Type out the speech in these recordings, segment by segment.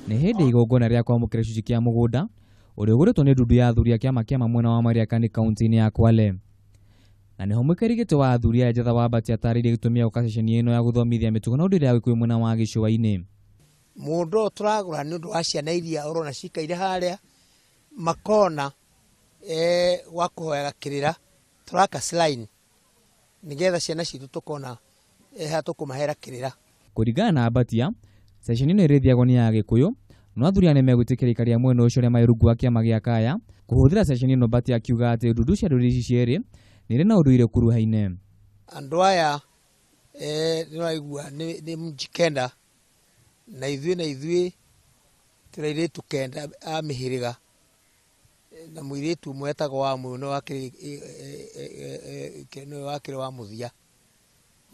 Nĩ hĩndĩ igongona rĩa kwamũkĩra gĩcunjĩ kĩa mũgũnda ũrĩa ũgũrĩtwo nĩ ndundu ya athuri a kĩama kĩama mwena wa Mariakani kaunti-inĩ ya Kwale. Na nĩho mũikari gĩtĩ wa athuri aya Njatha wa Mbati atarĩirie gĩtũmi gĩa gũka ceceni ĩno ya gũthomithia mĩtugo na ũndũire ya Gĩkũyũ mwena wa gĩcũa-inĩ. Mũgũnda ũyũ tũragũra nĩ ũndũ wa ciana iria ũrona cikaire harĩa makona gwa kũhoyaga kĩrĩra, tũraka shrine nĩgetha ciana citũ tũkona haria tũkũmahera kĩrĩra. Kũringana na Mbatia, ceceni ĩno ĩrĩthiagwo nĩ ya Gĩkũyũ, no athuri aya nĩmegwĩtĩkĩria aikari a mwena ũcio arĩa marĩ rungu wa kĩama gĩa Kaya kũhũthĩra ceceni ĩno Mbatia akiuga atĩ ndundu cia ndũrĩrĩ ici cierĩ nĩ irĩ na ũndũire ũkuruhaine. Andũ aya nĩũraigua nĩ Mjikenda na ithuĩ na ithuĩ tũrĩ airĩtu kenda a mĩhĩrĩga na mũirĩtu ũmwe etagwo Wamũyũ nĩwe wakĩrĩ wa mũthia.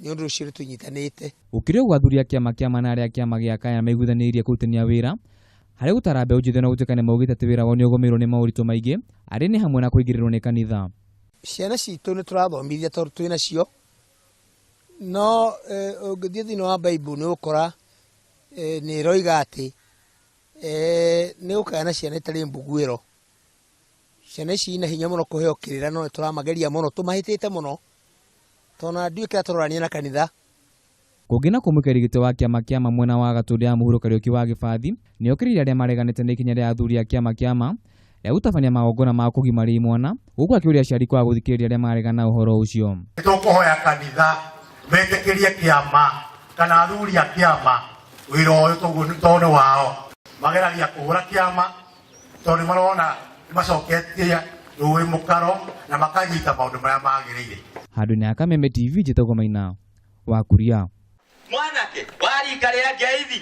Nĩ ũndũ ũcio nĩ tũnyitanĩte. Gũkĩrĩ ũguo athuri a kĩama kĩa na arĩa a kĩama gĩa Kaya maiguithanĩirie kũrutithania wĩra harĩ gũtara mbeũ njĩthĩ na gũtuĩka nĩ maugĩte atĩ wĩra wao nĩ ũgũmĩirwo nĩ maũritũ maingĩ arĩ nĩ hamwe na kũingĩrĩrwo nĩ kanitha. Ciana citũ nĩ tũrathomithia tondũ twĩ nacio, no ũngĩthiĩ thĩinĩ wa Bible nĩ ũgũkora nĩ ĩroiga atĩ nĩ gũkagĩa na ciana itarĩ mbuguĩro. Ciana ici ina hinya mũno kũheo kĩrĩra no nĩ tũramageria mũno, tũmahĩtĩte mũno tondũ ona ndiũĩ kĩrĩa tũrorania na kanitha. Kũngĩ na kũmũikari gĩtĩ wa kĩama kĩama mwena wa Gatũndũ ya mũhuro Kariũki wa Gĩbathi nĩokĩrĩire arĩa mareganĩte na ikinya rĩa athuri a kĩama kĩama rĩa gũtabania magongona ma kũgimaria imwana gũkũ akĩũria aciari kwaga gũthikĩrĩria arĩa maregana na ũhoro ũcio. Nĩtũkũhoya kanitha metĩkĩrie kĩama kana athuri a kĩama wĩra ũyũ tondũ nĩ wao. Mageragia kũhũra kĩama tondũ nĩ marona nĩmacoketie rũĩ mũkaro na makanyita maũndũ marĩa magĩrĩire. Handũ-inĩ ha Kameme TV njĩtagwo Maina wa Kuria. Mwanake wa rika rĩa ngeithi.